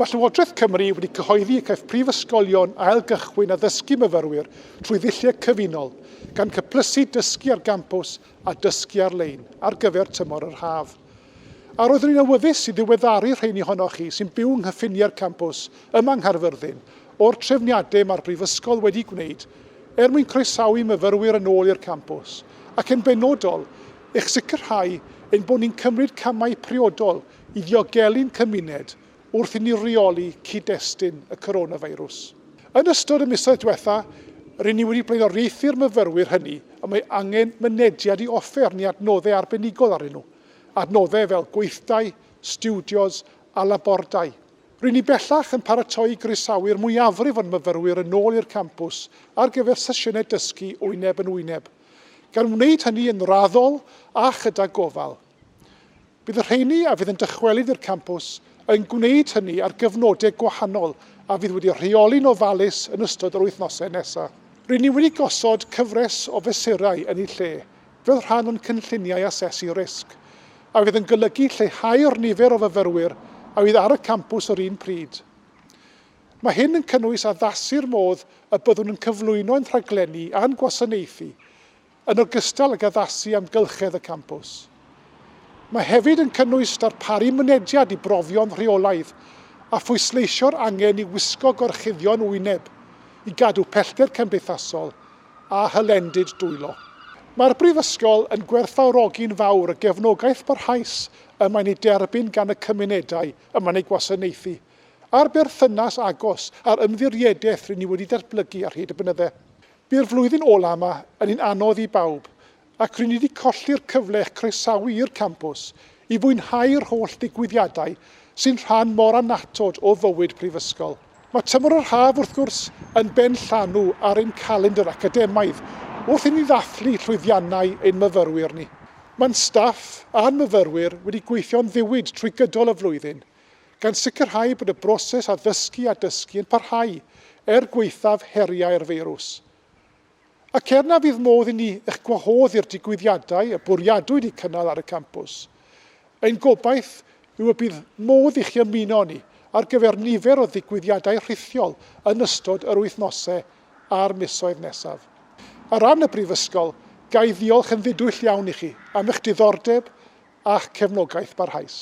Mae Llywodraeth Cymru wedi cyhoeddi y caiff prifysgolion ail-gychwyn addysgu myfyrwyr trwy ddulliau cyfunol, gan cyplysu dysgu ar gampws a dysgu ar-lein ar gyfer tymor yr haf. A roeddwn i'n awyddus i ddiweddaru rheini ohonoch chi sy'n byw yng nghyffiniau'r campws yma yng Nghaerfyrddin o'r trefniadau mae'r Brifysgol wedi gwneud er mwyn croesawu myfyrwyr yn ôl i'r campws, ac yn benodol, eich sicrhau ein bod ni'n cymryd camau priodol i ddiogelu'n cymuned wrth i ni reoli cyd-destun y coronafeirws. Yn ystod y misoedd diwetha', ry'n ni wedi blaenoriaethu'r myfyrwyr hynny y mae angen mynediad i offer neu adnoddau arbenigol arnyn nhw, adnoddau fel gweithdai, stiwdios a labordai. Ry'n ni bellach yn paratoi i groesawu'r mwyafrif o'n myfyrwyr yn ôl i'r campws ar gyfer sesiynau dysgu wyneb yn wyneb, gan wneud hynny yn raddol a chyda gofal. Bydd y rheini a fydd yn dychwelyd i'r campws yn gwneud hynny ar gyfnodau gwahanol a fydd wedi rheoli'n ofalus yn ystod yr wythnosau nesaf. Ry'n ni wedi gosod cyfres o fesurau yn eu lle fel rhan o'n cynlluniau asesu risg, a fydd yn golygu lleihau'r nifer o fyfyrwyr a fydd ar y campws yr un pryd. Mae hyn yn cynnwys addasu'r modd y byddwn yn cyflwyno ein rhaglenni a'n gwasanaethu yn ogystal ag addasu amgylchedd y campws. Mae hefyd yn cynnwys darparu mynediad i brofion rheolaidd a phwysleisio'r angen i wisgo gorchuddion wyneb i gadw pellter cymdeithasol a hylendid dwylo. Mae'r Brifysgol yn gwerthfawrogi'n fawr y gefnogaeth barhaus y mae'n ei derbyn gan y cymunedau y mae'n eu gwasanaethu, a'r berthynas agos a'r ymddiriedaeth ry'n ni wedi datblygu ar hyd y blynydde. Bu'r flwyddyn ola' 'ma yn un anodd i bawb, ac ry'n ni 'di colli'r cyfle i'ch croesawu i'r campws i fwynhau'r holl ddigwyddiadau sy'n rhan mor annatod o fywyd prifysgol. Mae tymor yr haf, wrth gwrs, yn benllanw ar ein calendr academaidd wrth i ni ddathlu llwyddiannau ein myfyrwyr ni. Mae'n staff a'n myfyrwyr wedi gweithio'n ddiwyd trwy gydol y flwyddyn, gan sicrhau bod y broses addysgu a dysgu yn parhau er gwaethaf heriau'r feirws. Ac er na fydd modd i ni eich gwahodd i'r digwyddiadau y bwriadwyd eu cynnal ar y campws, ein gobaith yw y bydd modd i chi ymuno â ni ar gyfer nifer o ddigwyddiadau rhithiol yn ystod yr wythnosau a'r misoedd nesaf. Ar ran y Brifysgol, ga i ddiolch yn ddidwyll iawn i chi am eich diddordeb a'ch cefnogaeth barhaus.